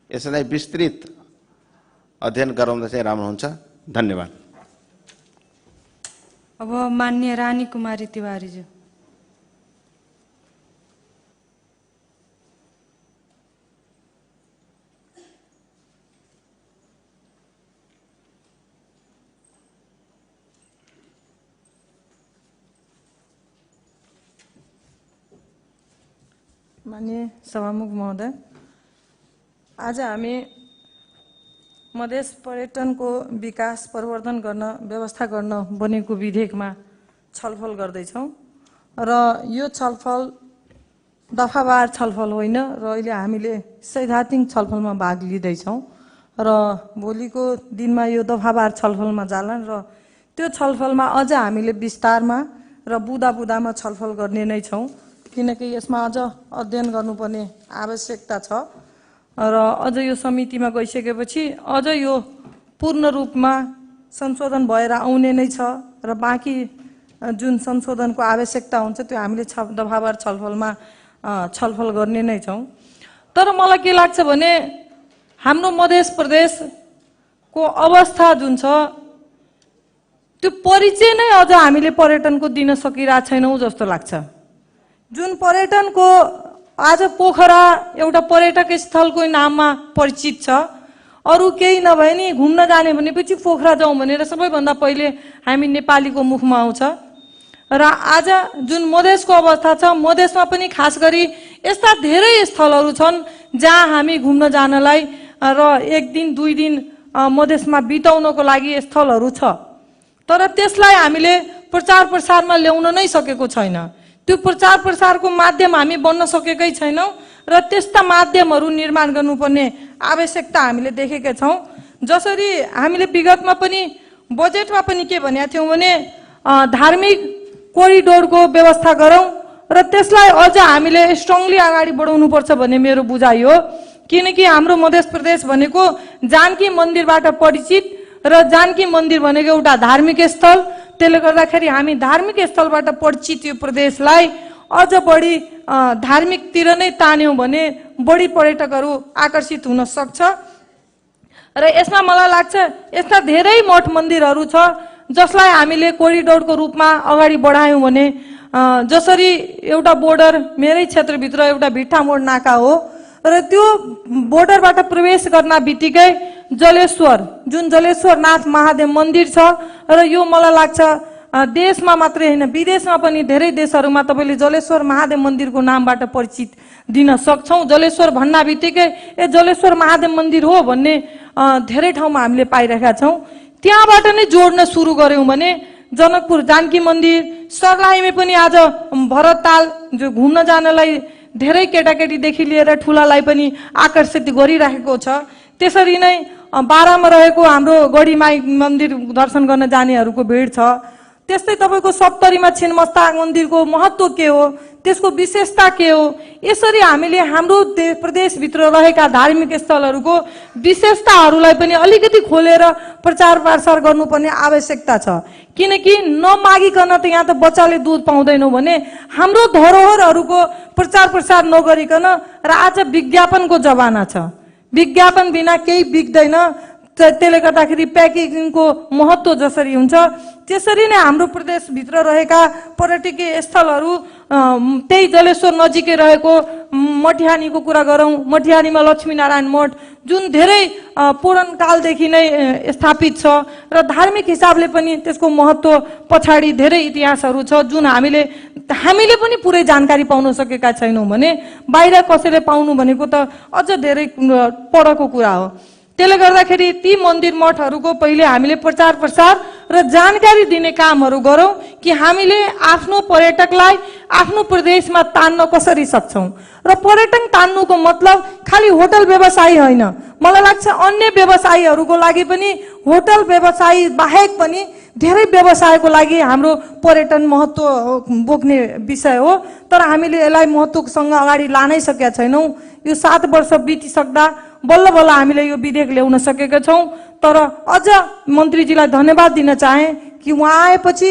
यसलाई विस्तृत अध्ययन गराउँदा चाहिँ राम्रो हुन्छ। धन्यवाद।
अब मान्य रानी कुमारी तिवारीज्यू। माननीय सभामुख महोदय, आज हामी मधेस पर्यटनको विकास प्रवर्धन गर्न व्यवस्था गर्न बनेको विधेयकमा छलफल गर्दैछौँ र यो छलफल दफावार छलफल होइन र अहिले हामीले सैद्धान्तिक छलफलमा भाग लिँदैछौँ र भोलिको दिनमा यो दफावार छलफलमा जाला र त्यो छलफलमा अझ हामीले विस्तारमा र बुदा बुदामा छलफल गर्ने नै छौँ, किनकि यसमा अझ अध्ययन गर्नुपर्ने आवश्यकता छ र अझ यो समितिमा गइसकेपछि अझ यो पूर्ण रूपमा संशोधन भएर आउने नै छ र बाँकी जुन संशोधनको आवश्यकता हुन्छ त्यो हामीले दफावार छलफलमा छलफल गर्ने नै छौँ। तर मलाई के लाग्छ भने हाम्रो मधेस प्रदेशको अवस्था जुन छ त्यो परिचय नै अझ हामीले पर्यटनको दिन सकिरहेको छैनौँ जस्तो लाग्छ। जुन पर्यटनको आज पोखरा एउटा पर्यटक स्थलको नाममा परिचित छ, अरू केही नभए नि घुम्न जाने भनेपछि पोखरा जाउँ भनेर सबैभन्दा पहिले हामी नेपालीको मुखमा आउँछ। र आज जुन मधेसको अवस्था छ, मधेसमा पनि खास गरी यस्ता धेरै स्थलहरू छन् जहाँ हामी घुम्न जानलाई र एक दिन दुई दिन मधेसमा बिताउनको लागि स्थलहरू छ, तर त्यसलाई हामीले प्रचार प्रसारमा ल्याउन नै सकेको छैन। त्यो प्रचार प्रसारको माध्यम हामी बन्न सकेकै छैनौँ र त्यस्ता माध्यमहरू निर्माण गर्नुपर्ने आवश्यकता हामीले देखेका छौँ। जसरी हामीले विगतमा पनि बजेटमा पनि के भनेका थियौँ भने धार्मिक कोरिडोरको व्यवस्था गरौँ र त्यसलाई अझ हामीले स्ट्रङली अगाडि बढाउनुपर्छ भन्ने मेरो बुझाइ हो, किनकि हाम्रो मध्य प्रदेश भनेको जानकी मन्दिरबाट परिचित र जानकी मन्दिर भनेको एउटा धार्मिक स्थल। त्यसले गर्दाखेरि हामी धार्मिक स्थलबाट परिचित यो प्रदेशलाई अझ बढी धार्मिकतिर नै तान्यौँ भने बढी पर्यटकहरू आकर्षित हुन सक्छ। र यसमा मलाई लाग्छ यस्ता धेरै मठ मन्दिरहरू छ जसलाई हामीले कोरिडोरको रूपमा अगाडि बढायौँ भने, जसरी एउटा बोर्डर मेरै क्षेत्रभित्र एउटा भिट्ठामोड नाका हो र त्यो बोर्डरबाट प्रवेश गर्न बित्तिकै जलेश्वर, जुन जलेश्वरनाथ महादेव मन्दिर छ र यो मलाई लाग्छ देशमा मात्रै होइन विदेशमा पनि धेरै देशहरूमा तपाईँले जलेश्वर महादेव मन्दिरको नामबाट परिचित दिन सक्छौँ। जलेश्वर भन्न बित्तिकै ए जलेश्वर महादेव मन्दिर हो भन्ने धेरै ठाउँमा हामीले पाइरहेका छौँ। त्यहाँबाट नै जोड्न सुरु गऱ्यौँ भने जनकपुर जानकी मन्दिर, सर्लाहीमा पनि आज भरतताल जो घुम्न जानलाई धेरै केटाकेटीदेखि लिएर ठुलालाई पनि आकर्षित गरिराखेको छ। त्यसरी नै बारामा रहेको हाम्रो गढीमाई मन्दिर दर्शन गर्न जानेहरूको भिड छ। त्यस्तै तपाईँको सप्तरीमा छिन्मस्ता मन्दिरको महत्त्व के हो, त्यसको विशेषता के हो, यसरी हामीले हाम्रो प्रदेशभित्र रहेका धार्मिक स्थलहरूको विशेषताहरूलाई पनि अलिकति खोलेर प्रचार प्रसार गर्नुपर्ने आवश्यकता छ। किनकि नमागिकन त यहाँ त बच्चाले दुध पाउँदैनौँ भने हाम्रो धरोहरहरूको प्रचार प्रसार नगरिकन, र आज विज्ञापनको जमाना छ, विज्ञापन बिना केही बिक्दैन। त्यसले गर्दाखेरि प्याकेजिङको महत्त्व जसरी हुन्छ त्यसरी नै हाम्रो प्रदेशभित्र रहेका पर्यटकीय स्थलहरू, त्यही जलेश्वर नजिकै रहेको मटिहानीको कुरा गरौँ, मटिहानीमा लक्ष्मीनारायण मठ जुन धेरै पुराणकालदेखि नै स्थापित छ र धार्मिक हिसाबले पनि त्यसको महत्त्व पछाडि धेरै इतिहासहरू छ जुन हामीले हामीले पनि पुरै जानकारी पाउन सकेका छैनौँ भने बाहिर कसैले पाउनु भनेको त अझ धेरै परको कुरा हो। त्यसले गर्दाखेरि ती मन्दिर मठहरूको पहिले हामीले प्रचार प्रसार र जानकारी दिने कामहरू गरौँ कि हामीले आफ्नो पर्यटकलाई आफ्नो प्रदेशमा तान्न कसरी सक्छौँ। र पर्यटन तान्नुको मतलब खालि होटल व्यवसायी होइन, मलाई लाग्छ अन्य व्यवसायीहरूको लागि पनि होटल व्यवसायी बाहेक पनि धेरै व्यवसायको लागि हाम्रो पर्यटन महत्त्व बोक्ने विषय हो। तर हामीले यसलाई महत्त्वसँग अगाडि लानै सकेका छैनौँ। यो 7 वर्ष बितिसक्दा बल्ल बल्ल हामीले यो विधेयक ल्याउन सकेका छौँ। तर अझ मन्त्रीजीलाई धन्यवाद दिन चाहे कि उहाँ आएपछि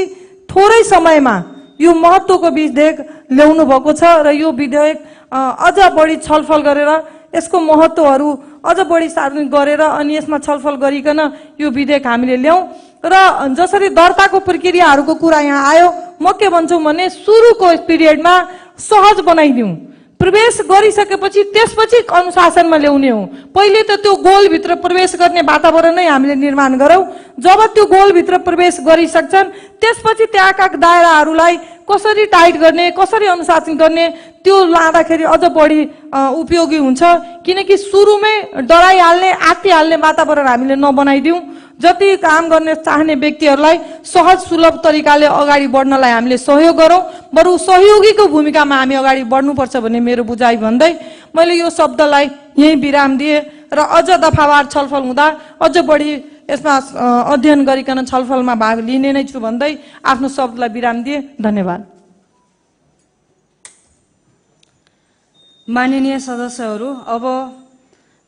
थोरै समयमा यो महत्त्वको विधेयक ल्याउनु भएको छ र यो विधेयक अझ बढी छलफल गरेर यसको महत्त्वहरू अझ बढी सार्वजनिक गरेर अनि यसमा छलफल गरिकन यो विधेयक हामीले ल्याउँ। र जसरी दर्ताको प्रक्रियाहरूको कुरा यहाँ आयो, म के भन्छु भने सुरुको पिरियडमा सहज बनाइदिउँ, प्रवेश गरिसकेपछि त्यसपछि अनुशासनमा ल्याउने हो। पहिले त त्यो गोलभित्र प्रवेश गर्ने वातावरण नै हामीले निर्माण गरौँ। जब त्यो गोलभित्र प्रवेश गरिसक्छन् त्यसपछि त्यहाँका दायराहरूलाई कसरी टाइट गर्ने, कसरी अनुशासन गर्ने त्यो लाँदाखेरि अझ बढी उपयोगी हुन्छ। किनकि सुरुमै डराइहाल्ने आत्तिहाल्ने वातावरण हामीले नबनाइदिउँ। जति काम गर्ने चाहने व्यक्तिहरूलाई सहज सुलभ तरिकाले अगाडि बढ्नलाई हामीले सहयोग गरौँ, बरु सहयोगीको भूमिकामा हामी अगाडि बढ्नुपर्छ भन्ने मेरो बुझाइ भन्दै मैले यो शब्दलाई यहीँ विराम दिएँ र अझ दफावार छलफल हुँदा अझ बढी यसमा अध्ययन गरिकन छलफलमा भाग लिने नै छु भन्दै आफ्नो शब्दलाई विराम दिएँ। धन्यवाद।
माननीय सदस्यहरू, अब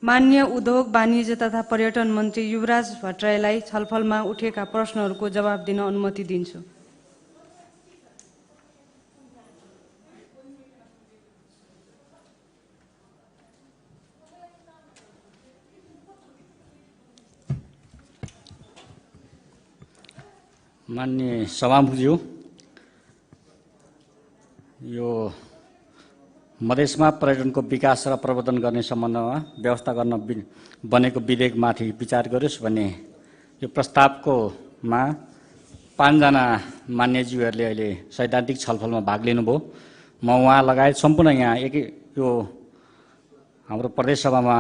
मान्य उद्योग वाणिज्य तथा पर्यटन मन्त्री युवराज भट्टराईलाई छलफलमा उठेका प्रश्नहरूको जवाब दिन अनुमति दिन्छु।
मान्य सभामुखज्यू, यो मधेसमा पर्यटनको विकास र प्रवर्धन गर्ने सम्बन्धमा व्यवस्था गर्न बनेको विधेयकमाथि विचार गरोस् भन्ने यो प्रस्तावकोमा 5 जना मान्यज्यूहरूले अहिले सैद्धान्तिक छलफलमा भाग लिनुभयो। म उहाँ लगायत सम्पूर्ण यहाँ एकै यो हाम्रो प्रदेशसभामा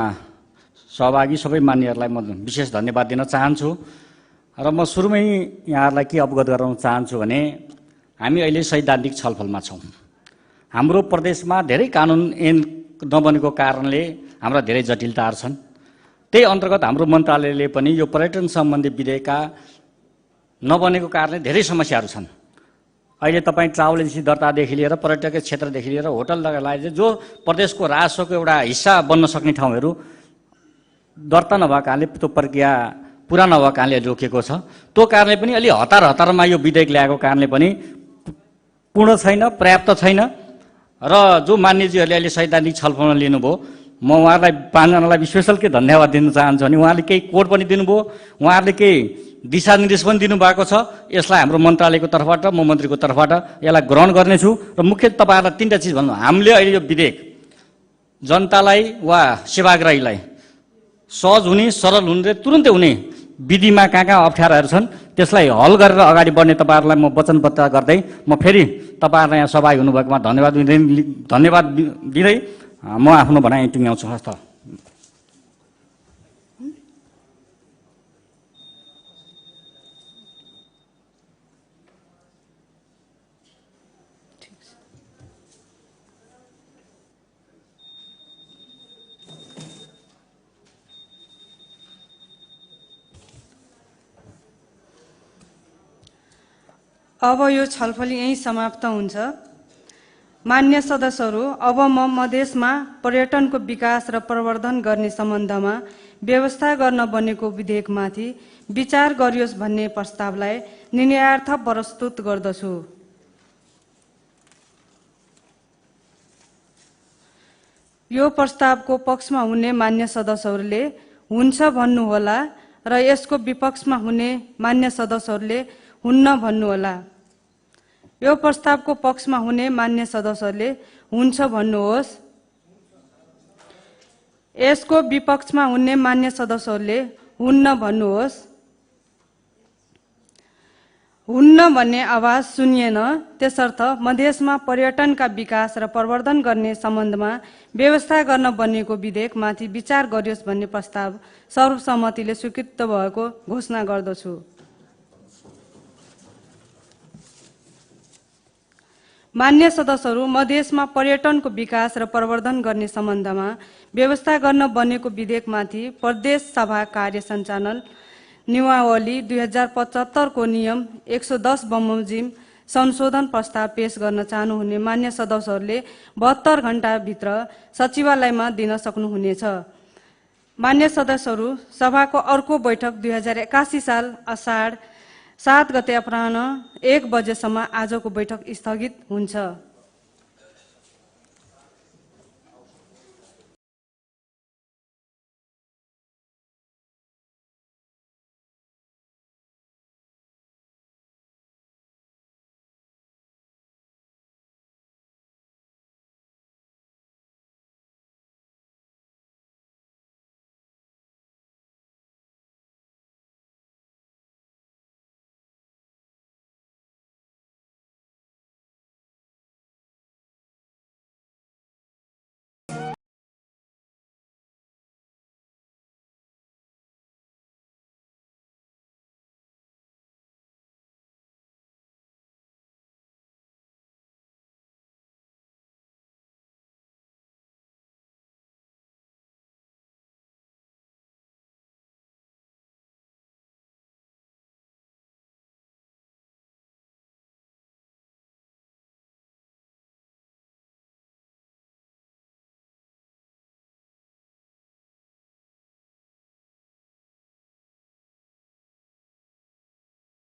सहभागी सबै मान्यहरूलाई म विशेष धन्यवाद दिन चाहन्छु। र म सुरुमै यहाँहरूलाई के अवगत गराउन चाहन्छु भने हामी अहिले सैद्धान्तिक छलफलमा छौँ। हाम्रो प्रदेशमा धेरै कानुन ऐन नबनेको कारणले हाम्रा धेरै जटिलताहरू छन्। त्यही अन्तर्गत हाम्रो मन्त्रालयले पनि यो पर्यटन सम्बन्धी विधेयकका नबनेको कारणले धेरै समस्याहरू छन्। अहिले तपाईँ ट्राभल एजेन्सी दर्तादेखि लिएर पर्यटकीय क्षेत्रदेखि लिएर होटल लगायत जो प्रदेशको राजस्वको एउटा हिस्सा बन्न सक्ने ठाउँहरू दर्ता नभएको कारणले त्यो प्रक्रिया पुरा नभएको कारणले रोकिएको छ। त्यो कारणले पनि अलि हतार हतारमा यो विधेयक ल्याएको कारणले पनि पूर्ण छैन, पर्याप्त छैन। र जो मान्यजीहरूले अहिले सैद्धान्तिक छलफलमा लिनुभयो, म उहाँहरूलाई 5 जनालाई स्पेसल के धन्यवाद दिन चाहन्छु भने उहाँले केही कोड पनि दिनुभयो, उहाँहरूले केही दिशानिर्देश पनि दिनुभएको छ। यसलाई हाम्रो मन्त्रालयको तर्फबाट, म मन्त्रीको तर्फबाट यसलाई ग्रहण गर्नेछु। र मुख्य तपाईँहरूलाई 3 चिज भन्नु, हामीले अहिले यो विधेयक जनतालाई वा सेवाग्राहीलाई सहज हुने, सरल हुने र तुरुन्तै हुने विधिमा कहाँ कहाँ अप्ठ्याराहरू छन् त्यसलाई हल गरेर अगाडि बढ्ने तपाईँहरूलाई म वचनबद्धता गर्दै म फेरि तपाईँहरूलाई यहाँ सहभागी हुनुभएकोमा धन्यवाद दिँदै म आफ्नो भनाइ टुङ्ग्याउँछु। हस्त।
अब यो छलफल यहीँ समाप्त हुन्छ। मान्य सदस्यहरू, अब म मधेसमा पर्यटनको विकास र प्रवर्धन गर्ने सम्बन्धमा व्यवस्था गर्न बनेको विधेयकमाथि विचार गरियोस् भन्ने प्रस्तावलाई निर्णयार्थ प्रस्तुत गर्दछु। यो प्रस्तावको पक्षमा हुने मान्य सदस्यहरूले हुन्छ भन्नुहोला र यसको विपक्षमा हुने मान्य सदस्यहरूले हुन्न भन्नुहोला। यो प्रस्तावको पक्षमा हुने मान्य सदस्यहरूले हुन्छ भन्नुहोस्। यसको विपक्षमा हुने मान्य सदस्यहरूले हुन्न भन्नुहोस्। हुन्न भन्ने आवाज सुनिएन। त्यसर्थ मधेसमा पर्यटनका विकास र प्रवर्धन गर्ने सम्बन्धमा व्यवस्था गर्न बनेको विधेयकमाथि विचार गरियोस् भन्ने प्रस्ताव सर्वसम्मतिले स्वीकृत भएको घोषणा गर्दछु। मान्य सदस्यहरू, मधेसमा पर्यटनको विकास र प्रवर्धन गर्ने सम्बन्धमा व्यवस्था गर्न बनेको विधेयकमाथि प्रदेश सभा कार्य सञ्चालन नियमावली 2075 को नियम 110 बमोजिम संशोधन प्रस्ताव पेश गर्न चाहनुहुने मान्य सदस्यहरूले 72 घण्टाभित्र सचिवालयमा दिन सक्नुहुनेछ। मान्य सदस्यहरू, सभाको अर्को बैठक 2081 साल असाढ 7 गते अपराह्न 1 बजेसम्म आजको बैठक स्थगित हुन्छ।